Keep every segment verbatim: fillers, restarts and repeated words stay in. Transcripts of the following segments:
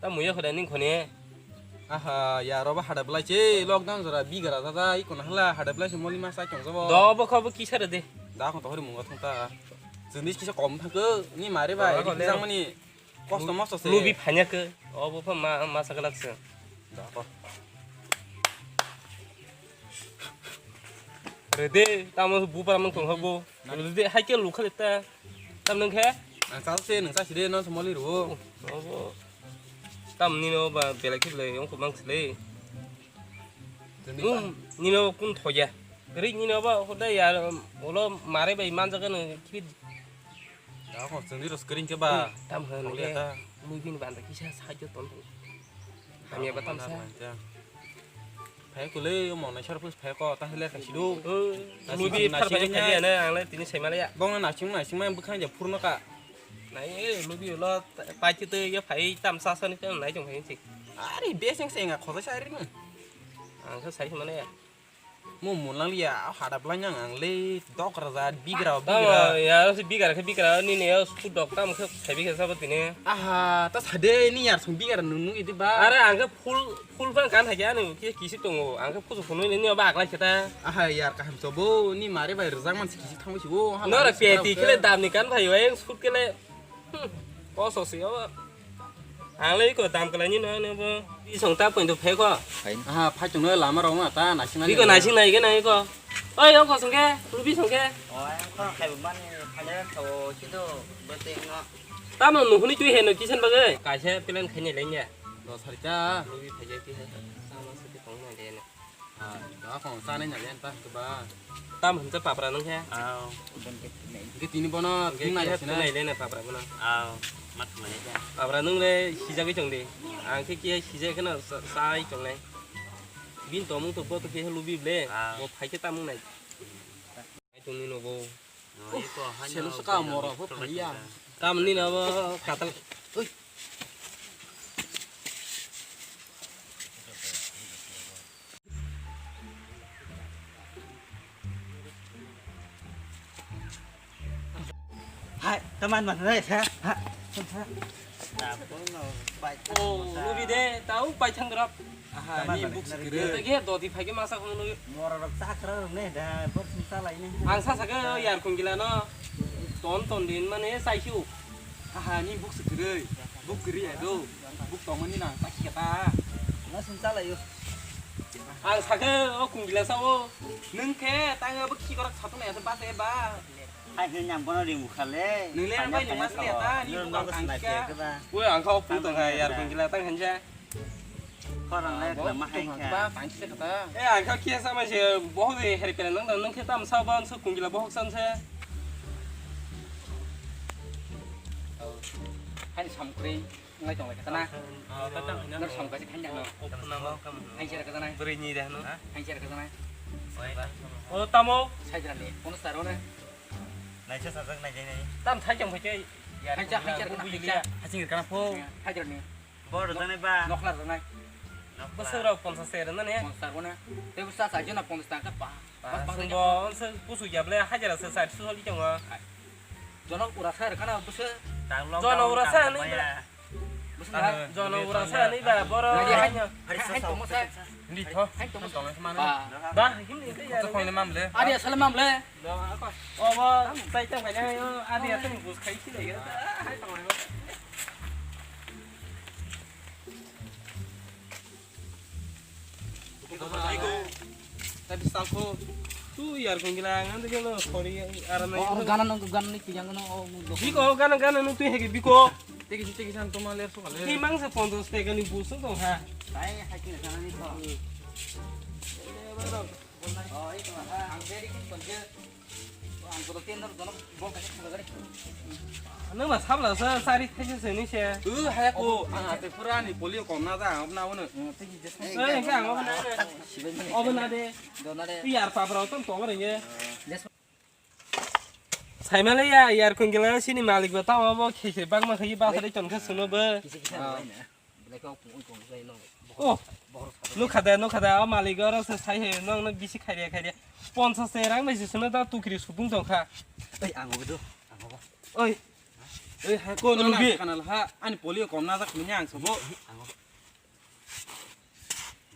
Ta muya khode ning khone. Aha, ya roba hada belai che, lockdown jora bigra jada, iko na hala hada belai se moli ma sai tong jabo. Do bo kho bo kisa re de. Da khon to hori mungo thung ta. Jindi kisa kom thang ko, ni mare bai, Roba ri khole. Jang mani. Kosto mosto se. Lubi phanya ko. O bo pha ma, ma sagalak se. Da ko. Re de, tamo bu para mang tong ha bo. Nani? Re de, hai ke lu khale ta. Tam nang khe? Ang sa se, nang sa si de, no se moli ru. O bo. Tam ni no ba belai khe belai ong ko mang se le. Tini Um, nino kun thoya. Ri nino ba hoda ya, olo mare bai manjaga no kibit. Da ko sengdi ro screen ke ba. Tam han Thok le ke ta. Lui bin banda kisa sajo ton ton. Hamya ba tam sa. Phai ko le mo na sar pus phai ko ta le ka sido. Oh, Na lui sing bi na thar sing bai na. Khaji ana ang le tini sai mala ya. Bong na sing na sing ma bwkhang ja phurno ka. Nai, eh, lubi ulo, pai chwtwi ye phai tam sa sa ni tam nai tong phai si. Ari, beseng seng a khoda sa ari no. Ang sa sai mane ya. Mo mo lang ya, hada blang yang ang le, dok raja, bigra, Tamo, bigra. Ya, si bigra khe bigra, ni ne, ya, sku dok tam khe phai bi khe sa ba tine. Aha, ta sa de, ni yar sung bigra nunu idi ba. Are, ang khe full Full fan kan hai khe ani kisa kisi tongo, ang khe kusu phunui ni ni oba aklai khe ta. Aha, yar kaham sobo, ni mare bai rwjak man si kisi thangwi si o, ha, Nora mare si peti khara khele uta. Dam ni kan phai bai, sut khele, hmm, koso si oba. Ang le iko dam kalai ni no, ni bo. Bisong ta point to phai ko. Aha, phai tong no lama rong ma ta, naising nani Biko rong. Naising nai khe nai ko. Oi, ong ko song khe, rubi song khe. O, ang khorang khai bo mani, khai le tho, kintu bete no. Tamo nuhuni twi heno kisan bagwi? Kaisa plan khainai lengya. Dos harita. Lubi phaiya ki hai. Tamo sati tong nai lengya. Ah, da khong chanai nai lengya ta ba. Tam hwnsa papra nung khe? Aw. Ge tini bono Ge thung nai khe sina. Thung nai lengya papra bono. Aw, mat mane khe. Papra nung le sijagwi tong di. Ang khe kiya sijak kheno sa-, sai tong nai. Bin tomung to bo to khe lubi ble. Aw. Bo phai khe tamung nai. Ai tong ni no bo. Selu suka moro pho phaliya. Tam ni na bo katal. Ui. Hai, teman mana sa? Ha. Oh, lubi de, tau pai thang drop. Aha, ni buk sikiri. Ge doti phai ke masa khong nui. Mora rok chakra rok ne da, bok sung salai ne. Ang sa saka yar khong gila no. Ton ton din mane sai khiu. Aha, ni buk sikiri. Buk kiri ya do. Buk tong ni nang sakhi kata. Na sung salai yo. Ang saka o khong gila sa o. Nung khe tang buk khi korak satu na ya ba se ba. Hai hwn yang bono ring bukhale. Nung le ang bai nung mas le ta ni buk ang kha. Woi ang kha o pung tong kha yar khong gila tang khan ja. Khorang le Ah, tla ma hai kha. Ba, tang kisa kata. Eh, ang kha kisa sama se, bohok de heri pele nang, nang khe tam sa ban, sa kungila bohok san se. Hai sam kri, ngai tong le kata na. Ah, ta tang hina. Nar sam kasi khan jang. Oh, oh, nama kam. Hai sera kata na. Beri ni dah no. Hai sera kata na. Oi. Oh, tamo. Sai jera le, kono saro na. Naisa sajak nai jai nai. Tam thai jang phai chai. Hai cha, hai cha, hai cha. Hasing kana pho. Hai jera ni. Bo rwjaknai ba? Nokla rwjaknai. Nokla. Bwswk rok ponchas se rwna ne? Ponchas rwna. Tei bwsa chai jona ponchas taka pa. Ba, Bas, bas, swngo, bas. Onse kusu ya ble hajara se side su soli tongo. Jono ura sa rwkhana bwswk. Tang lockdown Jono ura sa tang ni maya. Bwswk na? Jono ura sa ni ba, boro Nadi hai, hanya. Hai, hai, tongmo sa. Ni tho. Hai, tongmo sa. Tongmo sa mano. Ba. Ba, him ni ke ya. Kota phone le mam le. Adi asal mam le. Obo, tai tang kanya, adi asal ni bus khai si le. Hai, tongmo. Tapi salko. Tu yar kong gila ngan tu kelo sorry aram na. Oh, gana nang gana ni piyang no. Biko gana gana nung tu hegi biko. Tegi tegi san toma ler so kale. Ni mang sa ponchas taka ni busu to ha. Tai haki na gana ni to. Oh, itu ha. Ang very good konje. Nang na sabla sa sari thaisa se ni se. U haya ko ang ate pura ni polio kom na da ang na wono. Eh, ke ang obo na. Obo na de. Dona de. Yar papra tom to ringe. Saimale ya yar kongila sini malik ba tamo bo khese bangma khayi ba sari ton khe suno bo. Oh, nukha de, nukha de, o malik oro se sai he, nong, nong bisi khairia, khairia. Ponchas se rang bai se sino da tukri supung tong kha. Ei, ang obo do, ang obo. Oi. Ei, hai ko, no, no, lubi. Kanal ha, ani polio kom na jak mini ang sobo.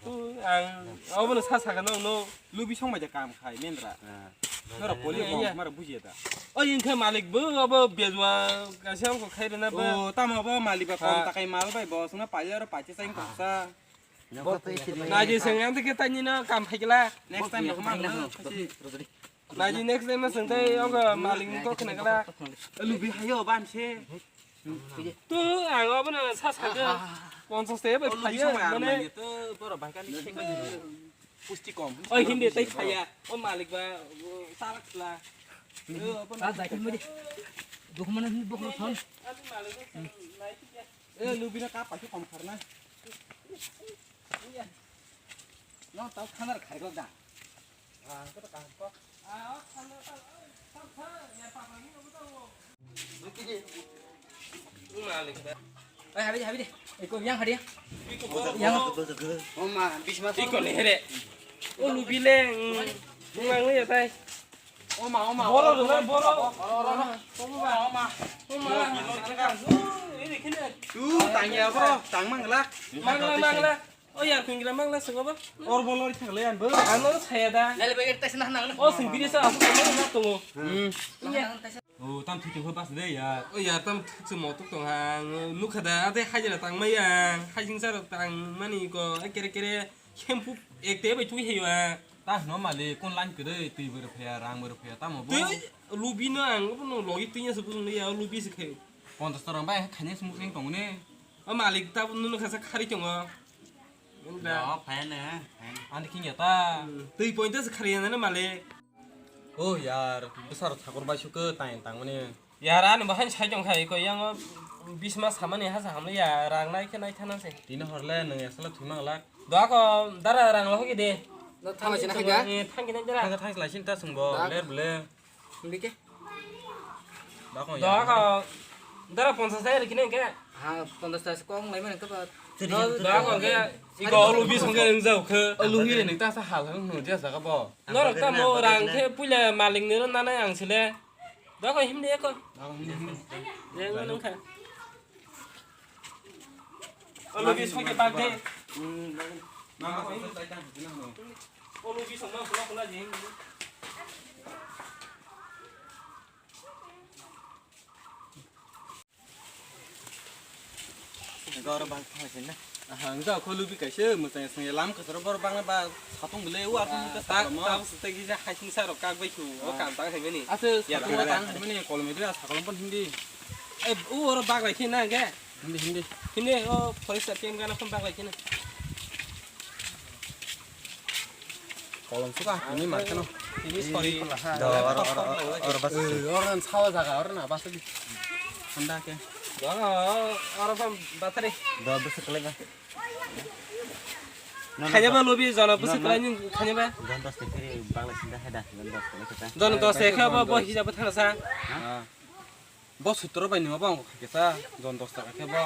Tu ang, obo no sa saga no, no, lubi song bai ja kam khai, mendra. Ah. Nora polio kom, iya, mara buji da. O, inkhe malik bo, obo bezwa, kasi ang ko khai rena bo. O, tamo bo, malik ba kom takai mal bai bo, suna pali aro pachi sa ing koksa. Naji seng yang tike tani no kam phai kela. Next time no ma no. Naji next time no seng tai oga malik ni kok khna kela. Lubi hayo ban se. Tu ang obo na sa sa ke. Ponchas te bai phai mane. Tu boro bai kan seng bai. Pusti kom. Oi, hindi tai phai ya. O malik ba salak sla. Ah, jai kan mudi. Dukmana ni bokro thon. Eh, lubina ka pasu kom kharna. No, tau khanar khai gok da. Ah, ko ta ka ko. Eh, habi, habi de. Eh, ko yang hari ya. Yang. Oma, bisma. Iko ne here. O lubile. Mang ya tai. Oma, oma. Boro rwna, boro. Oma, oma. Oma. Tu tangya bro, tang mangla. Mangla, mangla. O yar kungila mangla swngo bo. Or bolo ri thagle an bo. Ano saya da. Lele beger taisna nang. O sing biri sa asu ko na tongo. Hmm. Iya. O tam thiti ho bas de ya. O yar tam thiti mo tuk tong ha. Nukha da ate hajira tang maya. Hajing sar tang mani ko kere kere. Shampoo ekte bai twi heyo a. Ta hwno mali, kon line kwrwi, twi bo rwphaiya, rang bo rwphaiya, tamo bo? Twi, lubi no ang, obo no logi twi ya se bujung ya, lubi se khayo. Ponchas torang bai khaina sumuk seng tong ne. O malik ta no khasa khari tongo. Indra. No, phai ne, phai ne. Ani king ya ta. Hmm, twi point se khari ya na malik. O yar, bwsarok sakor bai sukhe tang tang mani. Yar ani bo hain sai tong khai ko yang bisma samani hasa hamle ya rang nai khe nai thana se. Tini horle nang esla thwi mang lak. Doa ko dara rang lo hoki de. No thang sina khai ga. Thang khe nai dara. Thang thang lai sin ta sung bo ler bole. Hindi ke? Doa ko dara ponchas sai rikine ke. Ha ponchas sai kong lai mani ka ba. Doa ko ke iko olu bisong ke ngjau khe. Olu hi ni ta sa hal hang no dia sa ka bo. Norok tamo rang khe puila maling ni rw nanai ang sile. Dako himni eko. Dako himni himni. Yang nang kha. Olo bi soke bak de. Hmm. Mama ko himni tai tang himni himni. Olo bi song ma song ma jing. Goro bang thang sin na. Aha, ang jao kho lubi kaise, mwchang song lam kasaro bor bang ba satung bele u atung ta ta ta. Sa mo. Ta su ta gija haising sa rok kak bai su, o kam tang hai mani. Ase ya satung tang hai mani, kolom dua sa kolom pon hindi. Eh, u oro bak lai khe na ge. Hindi, hindi. Hindi, o forest team gana phone bak lai khe na. Kolom suka, ini markano. Ini sorry. Do, oro, oro, oro, oro, bas. Eh, oro nan sawa jaga, oro na bas di. Handa ke. Do, oro sam batari. Do, bas kelai ba. Khanya ba lobi jana bas kelai ni khanya ba. Jon dos te kiri bagla sinda heda, jon dos kelai kita. Jon dos te kha ba bo hija ba thana sa. Ha? Bo sutro bai nima ba ang kha kesa, jon dos taka khe bo.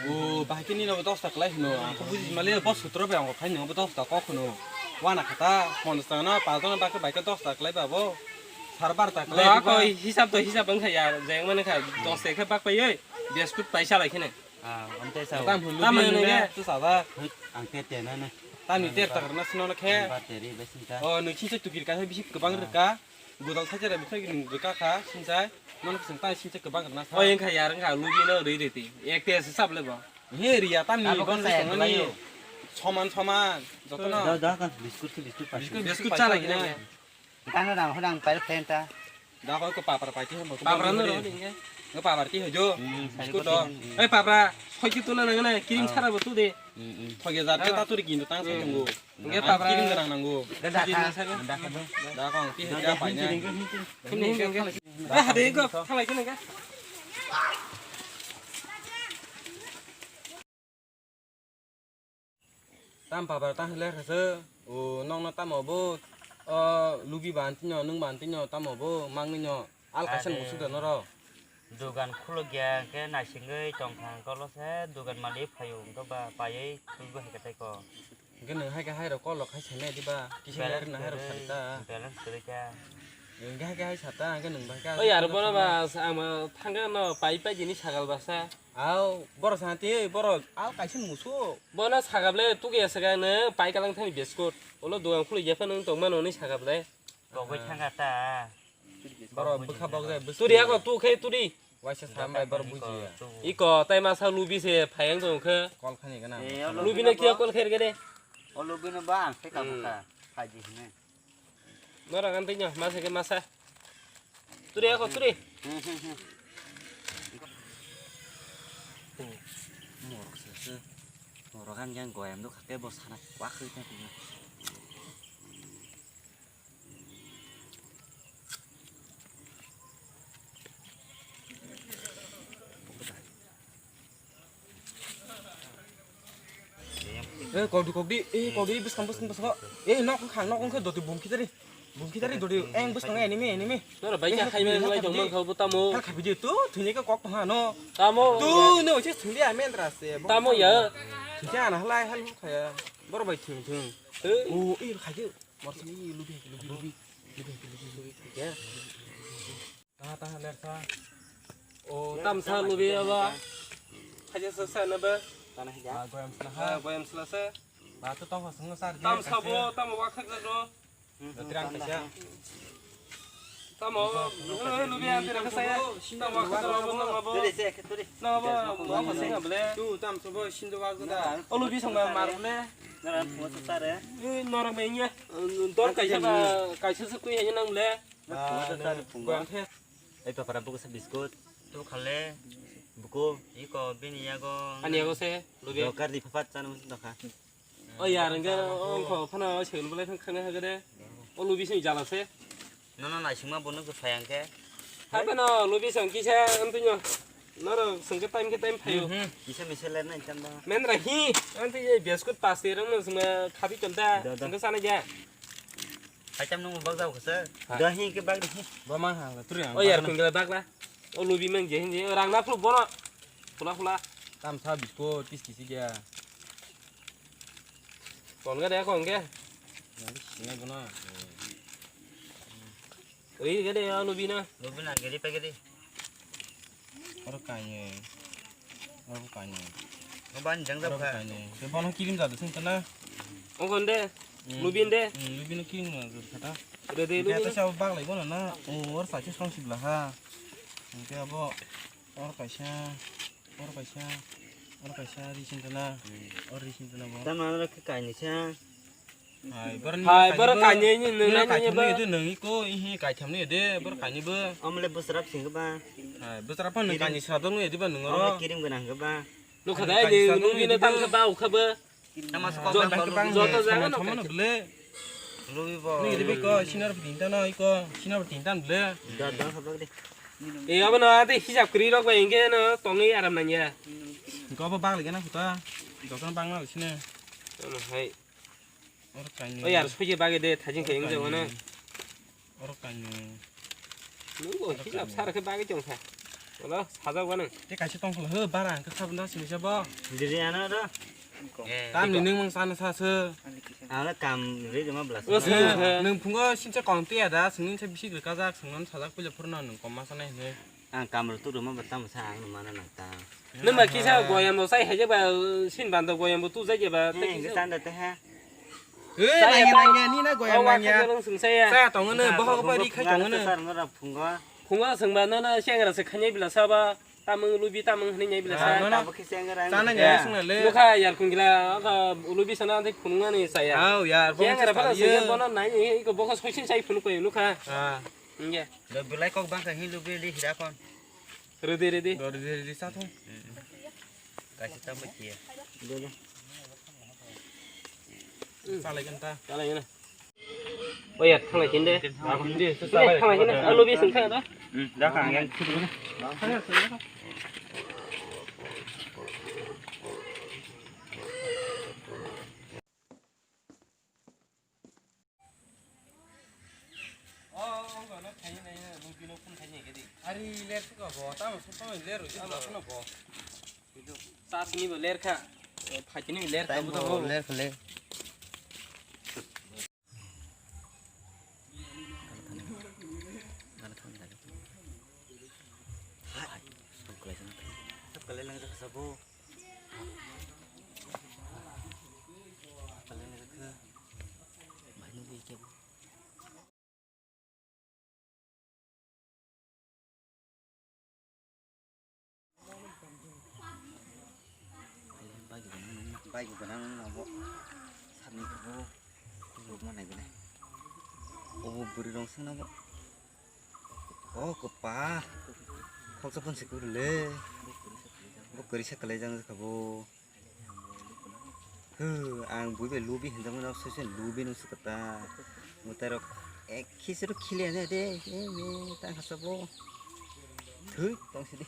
O, bahai khe nini bo dos ta kwlai hwno. Ang khe buji mali, bo sutro bai ang khe nini bo dos ta kok hwno. Wana khata, ponchas taka no, pas jona bakhe bai khe dos ta kwlai ba bo. Sar bar ta kwlai. Ba ko hisab to hisab wng kha ya, jeng mani kha, dos ta khe bak pai oi, biskut pai salai khene. Ah, amte sa. Tam hwno. Tam hwno ge. Tu sa ba. Ang te te na na. Tam ni ter ta na sino na khe. Ba te ri ba sinta. O, nui chinsa tukir ka bisi kwbang rwka. Gudal thai jera bwkhwrang ni bwkha kha, sinsai, nono swng tai sinsai kwbang rwna sa. O, wngkha yar, wngkha, lubi no rwi rwi twi. Ek te se sap le bo. He, riya tam ni abo bon khe song ni. Soman, soman, joto no. Da, da, kan biskut se biskut pa. Biskut, biskut chala gina. Tang na dang, hodang pai phen ta. Da ko ko papar pai ti ho. Papar no ro ni nge. Ngo papar ti ho jo. Hmm, biskut do. Hmm. Eh, papra, hoi ki tu na na, kiring chara bo tu de. Hmm, hmm. Hoi ge jat ta tu ri kin tang sa tungu. Hingke papra. Kiring gwnang nango. Ganda kha. Ganda kha do. Da kong ti hingke apa nya. Hini hingke hingke. Eh, hade hingke thalai kene hingke. Tam papra tam hile khase. O nokno tamo bo. O lubi ban tinyo, nung ban tinyo, tamo bo, mangni nyo. Al kaisa musuk da noro. Dugan khuluk ya hingke naisingwi tongkha hingke olo se dugan malik phaio hingke ba paiwi thwibo hai khe tei ko. Hingke nwng hai khe hai rok call rok khai sanai diba? Kisa balance nang hai rok kwrwi, sari ta. Balance kwrwi kha. Nwng khe hai sata, ang khe nwng bai kha. Oi, aro bono ba, ang thangkhe no pai pai dini sagal basa. Au, boro santi, oi, boro, au, kaisa musu. Bono sagable, tuge saga ne, pai kalang thani biscuit. Olo dogan khului jephano nwng tongmano ni sagable. Bogoi thangkha ta. Boro bwkha bok jai, bwswk. Turi ako, tu khe turi. Waisa sambai boro bujiya. Iko, tai masa lubi se phayang tong khe. Kol khani gana. Lubi no kiya kol kher gede. O lubi no ba ang se kamu kha. Phaji hne. Norok ang twi no, masa khe masa. Turi ako, turi. Morok se se. Morok ang yang goyam do khake bo sana kwak khe ta. Eh, kodi, kodi, eh, kodi, bwskang, bwskang, bwskang. Eh, nok wngkha, nok wngkha, doti bum kitari. Bum kitari, doti, eng bwskang, enemy, enemy. Nora bai kha khai mai lai tong man kha bo tamo. Hal khabi di tu, thini ka kok tong ha no. Tamo. Tu, no, se thini a men ra se. Tamo ya. Thini ana halai, hal khaya. Boro bai thung, thung. Eh. O, eh, khai di. Morsa ni lubi, lubi, lubi. Lubi, lubi, lubi. Ya. Taha, taha, lersa. O, tamsa lubi aba. Haja sa sa na ba. Tana haja. Ah, goyam sila ha. Ah, goyam sila sa. Ba to tong sung sar. Tamsa bo, tamo wa khak do. Dotirang kaisa. Tamo, lubi anti rakha saya. Tamo wa khak do, tamo bo. Turi se, turi. Na ba, wa khak sing able. Tu tamsa bo sindo wa da. O lubi song ba mar le. Nara mo sa re. Norok me nya. Dor kaisa ba, kaisa se kui hanya nang le. Ai papara buku sa biskut. Tu khale buku iko bini yago. Ani yago se lubi. Dokar di papat chanu dokha. O yar engke o kho phana o segel belai thang khana hagade. O lubi se jala se. Nono naisingma bono kwphai angkhe. Hai phano lubi sang kisa antinyo. Noro sengke time ke time phayo. Kisa misal ler nai chanda. Men ra hi anti ye biskut pas te rang no sengma khabi chonta. Sengke sana ja. Haitam nung bak jao kasa. Dahi ke bak dahi. Ba mang ha, turi ang. O yar kung gela bak la. O lubi mang je hin je rang na phru bono. Phula phula. Tam sa bisko tis kisi dia. Kon ga de kon ge. Nang sinai bono. Ri ga de o lubi na. Lubi na geri pa geri. Oro kainwi. Oro kainwi. Oro kainwi. Te bono kirim jadu sing tana. Ongkon de. Lubin de. Lubin kirim jadu kata. Re de lubin. Te sa bak lai bono na. O or sa chu song sibla ha. Te abo or kaisa. Or kaisa. Or kaisa ri sing tana. Or ri sing tana bo. Tama oro kainwi sa. Hai, borok kainwi ni nung nai nung iko ihi kaitham ni de borok kainwi bo. Omle busrap sing ba. Hai, busrap phan nung kainwi sra dong ni de ba nung oro. Omle kirim gwnang ba. Nukha dai ni nung ni tam ba ukha ba. Tama sa kok ba. Joto jaga no thamo no ble. Lubi bo. Ni de ko sinar tin tan iko sinar tin tan ble. Da da sa de. E abo no ate hisab kri rok ba inge no tongi aram nang ya. Ko bo bag le na khuta. Joto bang na sine. Hai. Oro kainwi. O yar, soje bagwi de, thajin khe wng jago na. Oro kainwi. Nungbo hisab sar khe bagwi tong kha. Wala sajak ba nang. Te kaisa tong khala, ho, bara ang kha sabun da sini sabo. Diri ano ro. Tamni nung mang sana sa se. Ano kam ri ma bla. Nung phungo sincha kom tiya da, sungni se bisi kajak, sungnan sajak pila phurna nung kom ma sana hini. Ang kamrok tukrwma bo tamo sa ang nung mana nang ta. Nung ba kisa goyam bo sai hai je ba sin bando goyam bo tu jai je ba. Tei kisa tanda te ha. Nangya nangya ni na goyam nangya. Sa tongo no bohok ba ri khai tongo no. Phungo sengba no na sengra se khanyai bila sa ba tamung lubi tamung hini nyai bila sa. Sana ya sungna le. Nukha yar kungila lubi sana ante phununga ni saya. Au yar bono nai iko bohok soisin sai phunu koi nukha. Nge. Lo belai kok bang ka hin lo beli hira kon. Ready, ready. Lo ready, ready sa thung. Kaisa ta ma kiya. Salai kan ta. Salai kan. Oh ya, thalai kinde. Hindi, thalai kinde. Alo bi sing sa da. Da kang yang. O, o, o, no, khaini nai, no, nung pino phone khaini kedi. Ari, ler siko bo, tamo sung tamo ler roi, tamo sung bo. Charge ni bo ler kha, phaitini bo ler kha, bo ler kha le. Bo. Apaleng rwkhe. Bai nugwi khe bo. Bike gwnang nang, bike gwnang nang bo. Sabni khe bo. Rwkma nai gwnai. Obo bwrwi rong sung nang bo. O kwpa. Khoksa phone se kwrwi le. Bo kwrwi sa kwlai jang kha bo. Hw, ang bui bai lubi hinjak mano, soisoi lubi nung swkata. Mwtai rok ek khisi rok khili ane de, e me, tang khasa bo. Thwi, tang sidi.